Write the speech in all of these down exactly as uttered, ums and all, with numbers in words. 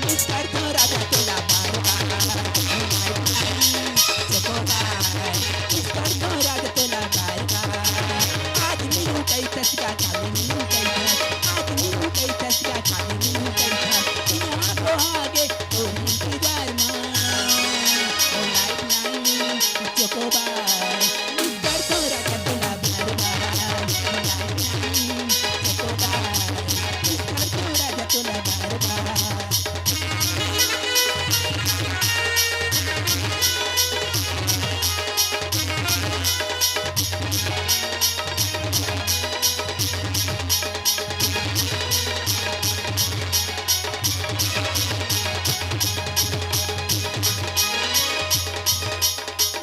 मिस करथों राजा तोला बार बार, ओ लाइफ लाइन चोकोबार। मिस करथों राजा तोला बार बार, आज मिलहूं कहिथस का, काली मिलहूं कहिथस, आज मिलहूं कहिथस का, काली मिलहूं कहिथस, इहां तो आगे तोर इंतजार मा, ओ लाइफ लाइन चोकोबार। मिस करथों राजा तोला बार बार, ओ लाइफ लाइन चोकोबार। मिस करथों राजा तोला बार बार।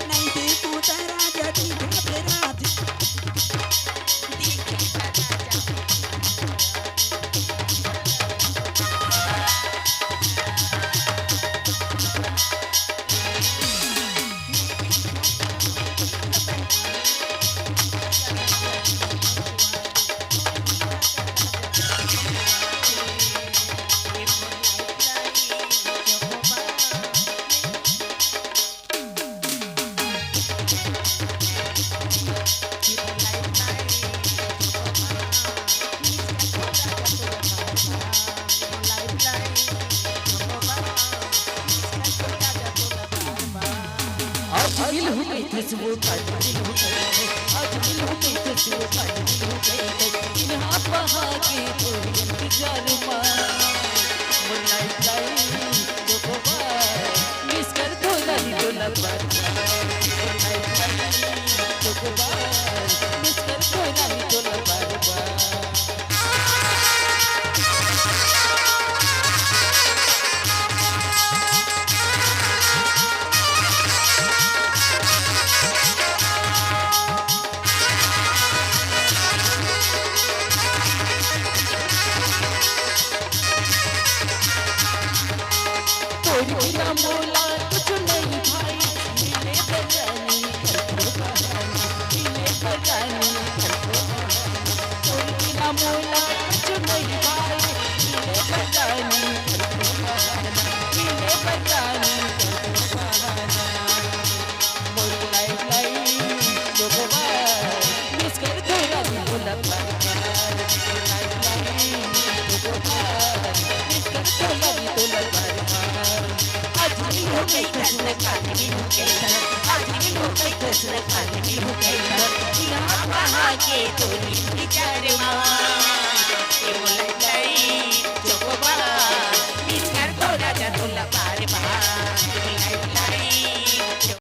नहीं देखो त राजा दिखा पे राज। आज मिलहूं कहिथस वो काली मिलहूं कहिथे, आज मिलहूं कहिथस वो काली मिलहूं कहिथे, इहां पहागे तोर इंतजार मा। मोर लाइफ लाइन चोकोबार, मिस करथों रानी तोला बार बार। मोर लाइफ लाइन चोकोबार, मिस करथों रानी तोला बार बार। तोर बिना मोला कुछु नहीं भाई, मिले बर रानी कहिथों बहाना, मिले बर रानी कहिथों बहाना। तोर बिना मोला कुछु नहीं भाई, मिले बर रानी कहिथों बहाना, मिले बर रानी कहिथों बहाना। मोर लाइफ लाइन चोकोबार, मिस करथों रानी तोला बार बार। मोर लाइफ लाइन चोकोबार, मिस करथों रानी तोला बार बार। आज मिलहूं कहिथस, काली मिलहूं कहिथस, आज मिलहूं कहिथस, काली मिलहूं कहिथस, इहां पहागे तोर इंतजार मा। ए मोर लाइफ लाइन चोकोबार,